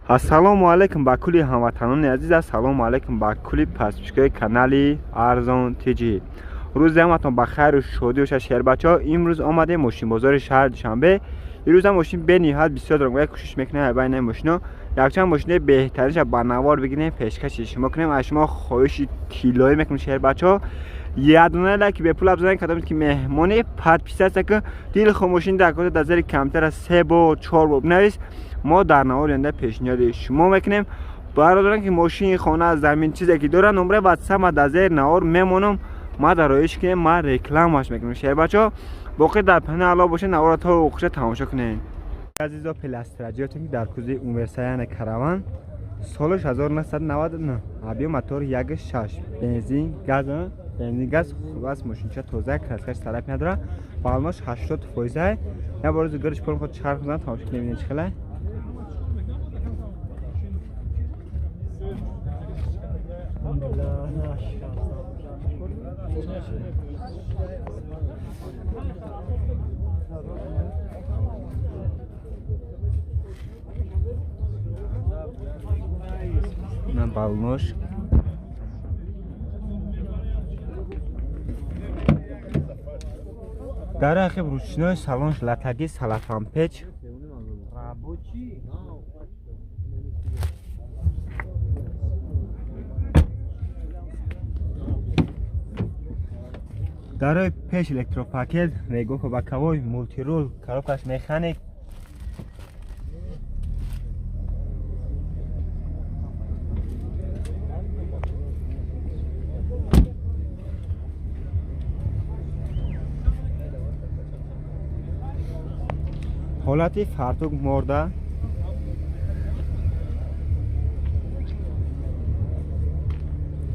Ассалому алайкум ба кулли ҳамватанони азиз, ассалому алайкум ба кулли подписчикои канали Арзон ТЖ. Рӯзи ҳаматон ба хайру шодӣ бошад, шербачаҳо. Имрӯз омадем мошинбозори шаҳри Душанбе. Ирӯза мошин бениҳоят бисёр дорем. Як кӯшиш мекунем байни мошино якчанд мошинаи беҳтаринша ба навор бигирем, пешкаши шумо кунем. Аз шумо хоҳиши тиллоӣ мекунем, шербачаҳо. Ядона лайки бепул абзанед, кадомед ки меҳмони подписаться кун. Дилхоҳ мошин дар код дар зери камтара 3 бор, 4 бор бинавис. Мо дар навори оянда пешниҳоди шумо мекунем. Бародарон ки мошини хона, замин, чизе ки доранд, номраи ватсап дар зери навор мемонам. Ма дароиш кунем, ма рекламаш мекунем. Шербачаҳо, боқӣ дар паноҳи Аллоҳ бошед, навора то охиша тамошо кунед. Азизо, пластраҷиётон ки дар кузаи универсал Караван солаш 1999, объём мотор 1.6, бензин газ, бензин газ. Хулас, мошинча тоза, краскаш тараф надора, балнош 80 фоиза. Я бор гириш пул худ чарх мезанад, тамошо кунед, бинед чӣ хеле. На балнош дар ақиб ручной, салонш латаги, салафанпеч. Дарои пеш электропакет, регофа боковой, мультирул, коробкаш механик. Ҳолати фартук морда.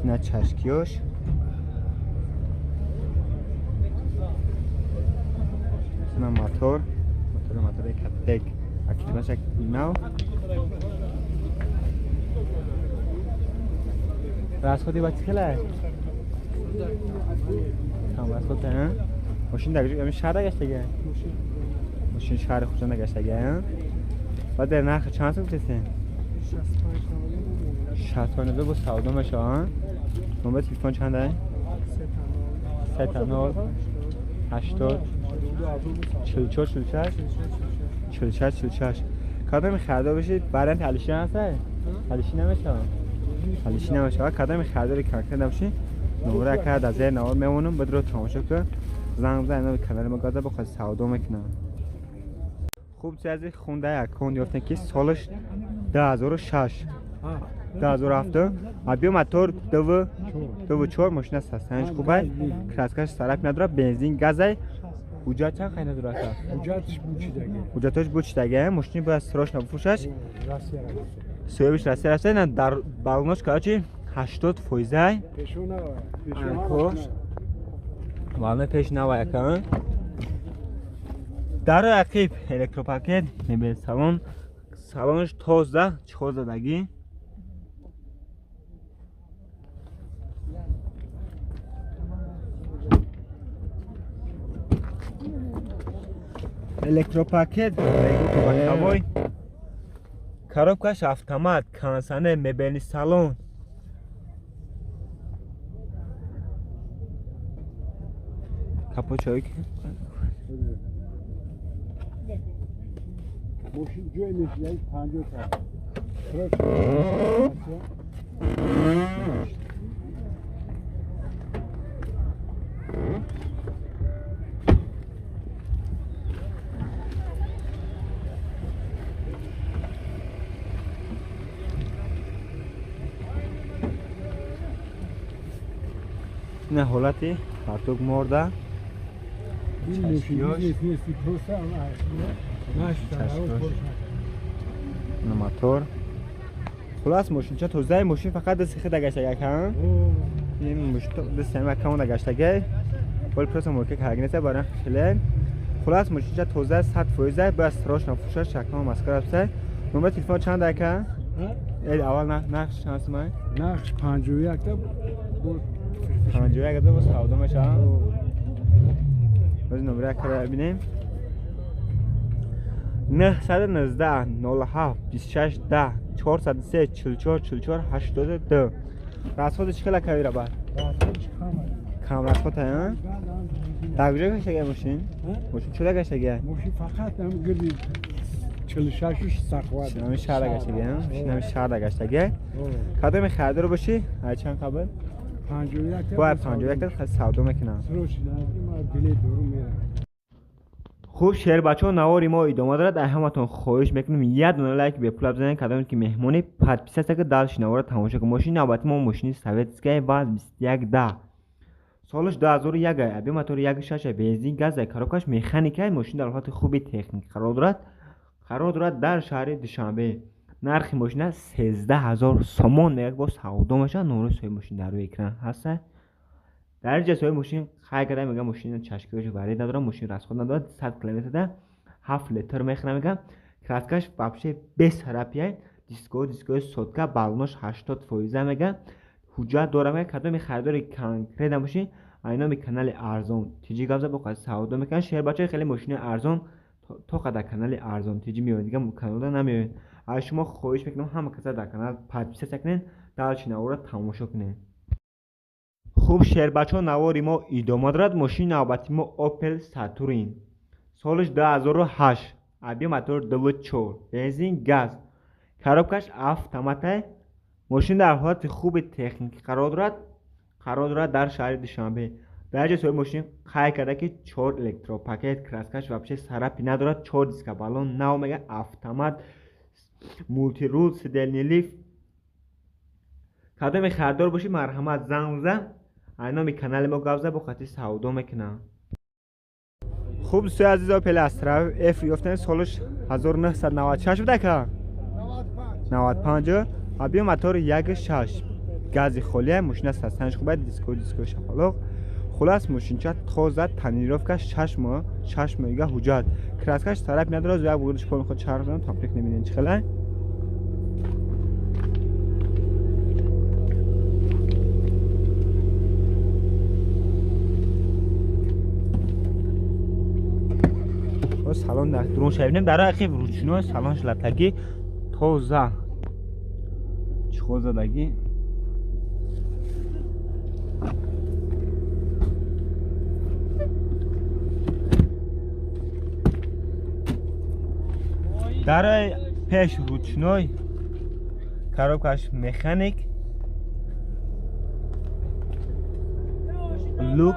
На чашкиёш. На мотор, мотор, мотори каттек, акимашак нав. Расходи ба чӣ хеле? Кам расход, ҳа? Мошин дар ҳамин шаҳр гаштага? Мошин шаҳри Хуҷанд гаштага, ҳа? Баъд дар нарх чанд сум гуфтесен? 65 бо савдо мешава, ҳа? Номер телефон чанда? 3 0 80 44 46 46 46. Кадоми харидор бошед, вариант алиши ҳаст? Алиши намешава? Алиши намешава. Кадоми харидори конкрет набошед, номера кард аз зери навор мемонам, бадро тамошо кун. Занг бизан, ино канали мо газа бихоҳед савдо мекунам. Хуб, чизи хунда якон ёфтем ки солаш 2006, 2007, объём мотор 2.4, мошина состояниш хубай, краскаш сарак надорад, бензин газай. Ҳуҷҷат чанд хай надорад? Ҳуҷҷатш бучидаги. Ҳуҷҷатош бучидаги. Мошини бояд срочно бифурӯшаш. Россия рафта. Соҳибиш Россия рафта, на дар балонош короче 80 фоизай. Пешу нава. Пешу. Балоно пеш нава яка. Дарои ақиб электропакет, мебел салон, салонаш тоза, чиҳоз задагӣ. Электропакет, боковой, коробкаш автомат, кондиционер, мебельный салон. Капот чой. Мошин ҷой мешидаи 50 та. На ҳолати фартук морда. На мотор. Хулас, мошинча тозаи, мошин фақат дасти хида гаштага кам. Ин мошин дасти ҳама камона гаштага. Вале просто морка каргнеса баран хеле. Хулас, мошинча тоза 100 фоиза, бояд срочно фурӯшаш, шакма маскара бса. Номер телефон чанд ака? Эй, аввал нақш чанд сумай? Нақш 51 та. 51 та бо савдо мешава. Боз номера кара бинем. 919 07 26 10. 403 44 44 82. Расходи чӣ хела кавира бад? Кам расход ҳа? Дар куҷо гаштагия мошин? Мошин чӯда гаштагия? Мошин фақат ҳам гирди 46 сахват. Ҳамин шаҳрда гаштагия? Мошин ҳамин шаҳрда гаштагия. Кадоми харидор бошӣ? Ай чанд қабл? 51 та. Бояд 51 та савдо мекунам. Срочно билет дорум мерам. Хуб шербачаҳо, навори мо идома дорад. Ай ҳаматон хоҳиш мекунем як дона лайк бепула бизанед. Кадоме ки меҳмони подписаться ки дальше навора тамошо кунед. Мошини навбати мо мошини советская ВАЗ 2110. Солаш 2001 ай, объем мотори 1.6, бензин, газ, коробкаш механика. Мошин дар ҳолати хуби техник қарор дорад. Қарор дорад дар шаҳри Душанбе. Нархи мошина 13000 сомон мегӯяд, боз савдо мешавад. Номери соҳиби мошин дар рӯи экран ҳаст. Дар инҷа соҳиби мошин қайд карда мегӯяд мошин чашкиҳош варид надорад, мошин расход надорад, 100 километрда 7 литр мехӯрад мегӯяд. Краскаш вообще без царапия, дискои сотка, баллонош 80% мегӯяд. Ҳуҷҷат дорад мегӯяд. Кадоми харидори конкретна мошин ай номи канали Арзон Тиҷи гап зад, бо қадр савдо мекунад. Шербачаҳои хеле мошини арзон то қадар канали Арзон Тиҷи меояд, дигар каналда намеояд. Аз шумо хоҳиш мекунам ҳама каса дар канал подписаться кунед, дальше навора тамошо кунед. Хуб шербачаҳо, навори мо идома дорад. Мошини навбати мо Opel Saturn, солаш 2008, объем мотор 2.4, бензин, газ, коробкаш автомата. Мошин дар ҳолати хуби техникӣ қарор дорад. Қарор дорад дар шаҳри Душанбе. Дар инҷа соҳиби мошин қайд карда ки 4 электропакет, краскаш вообще царапи надорад, 4 диска баллон нав мегӯяд, автомат, мултирул, сидельный лифт. Кадоме харидор бошӣ марҳамат занг зан, ай номи канали мо гап зад, бо хати савдо мекунам. Хуб дӯстои азиз, Opel Astra F ёфтем, солаш 1996 буда ка? 95. Объем мотори 1.6, гази холия, мошина састанш хуб, диско шапалоқ. Хулас мошинча тоза, тонировка 6 моҳ, 6 моҳига ҳуҷҷат. Краскаш царапи надорад, як бугурдиш пол худ чарх занад, тафриқ намебинед чӣ хела. Салон дар дурун шавем, дар ақиб ручной салон шлатагӣ тоза. Чиқол задагӣ. Дарои пеш ручной, коробкаш механик, люк.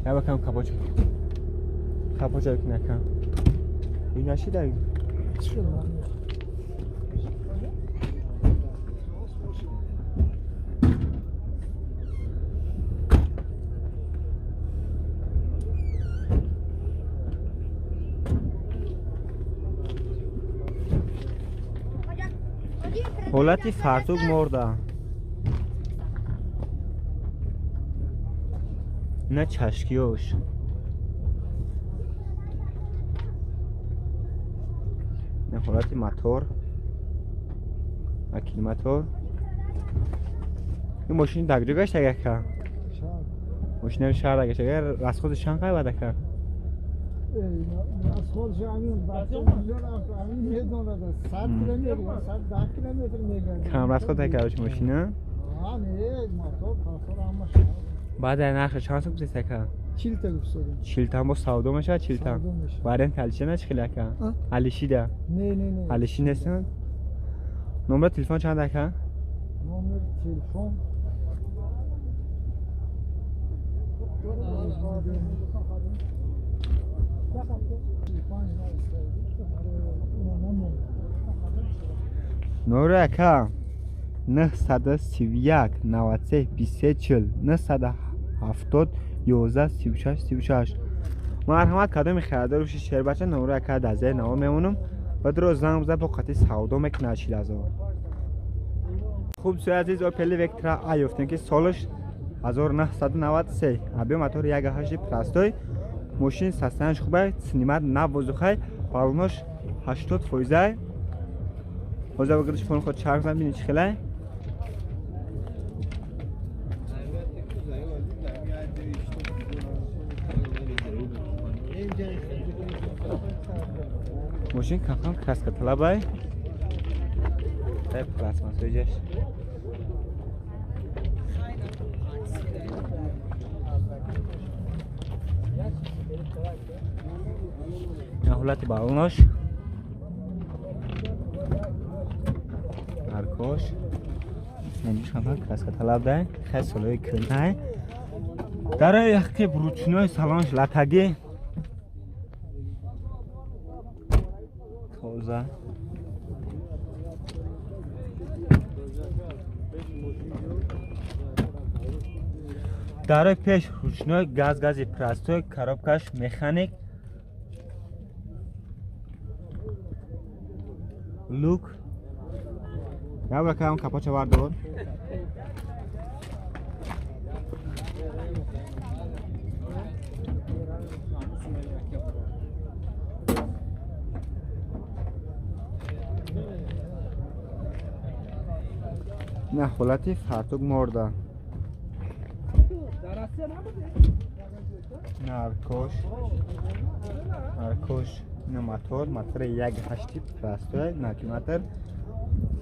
Я бакам капоча. Капоча накам. Ин нашида. Ҳолати фартук морда. На чашкиёш. На ҳолати мотор. Аккумулятор. Ин мошин дар куҷо гаштага ка? Мошин шаҳр гаштага, расходи чанд қай бада ка? Расходи ҳамин ҳамин медонад 100 километр, 110 километр мегардад. Кам расход накардаш мошина? Не, мотор, пасор ҳамаш. Баъд аз нархи чанд сум гуфтед ака? 40 та гуфтем. 40 та бо савдо мешавад 40 та. Вариант Алишида на чӣ хеле ака? Алишида? Не, не, не. Алиши нест? Номер телефон чанд ака? Номер телефон Номер ака 931 93 23 40 970 11 36 36. Марҳамат кадоми харидор бошед шербача, номер ака дар зери навор мемонам ва дуро занг бизан, бо қати савдо мекунад 40000. Хуб дӯстои азиз, Opel Vectra A ёфтем ки солаш 1993, объем мотор 1.8 простой, мошин состоянияш хуб, снимат навозухай, баллонош 80%. Ҳозир багирдиш фон худ чарх зан бинед чӣ хелай. Мошин камкам краска талабай. Тай пластмассои ҷаш. Ин ҳолати балонош. Аркош. Инҷош камкам краска талаб дай. Хеле солҳои кӯҳнай. Дарои яхки ручной салонш латагӣ. Тоза. Дарои пеш ручной газ гази простой, коробкаш механик. Люк. Ябра кам капоча вардор. На ҳолати фартук морда. Наркош. Наркош. На мотор, мотори 1.8 простой, на километр.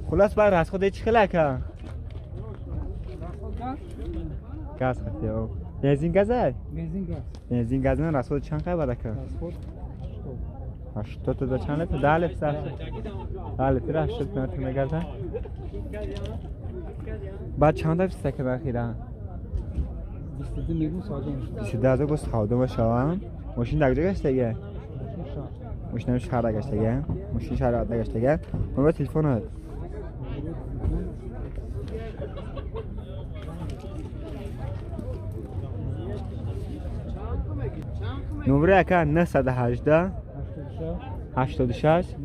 Хулас бар расходе чӣ хел ака? Газ хатиё. Бензин газай? Бензин газ. Бензин газ на расход чанд қай бад ака? Расход 80 то чанд литр? 10 литр. 10 литр 80 километр мегардад. Баъд чанд дафъа ки нахира? 22 мегум савдо мешавад. 22 ҳазор боз савдо мешавам. Мошин дар куҷо гаштага? Мошинам шаҳр гаштага. Мошин шаҳр гаштага. Номер телефонат? Номери ака 918 86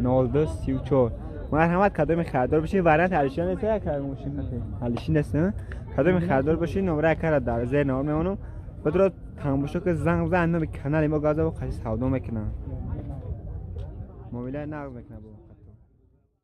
02 34. Марҳамат, кадоми харидор бошед, вариант ҳалишин нест ака мошин хати. Ҳалишин нест, не? Кадоми харидор бошед, номери акара дар зери навор мемонам. Бадро тамошо ки занг бизан, номи канали мо газа бо қаши савдо мекунам. Мобилай нағз мекунам бо.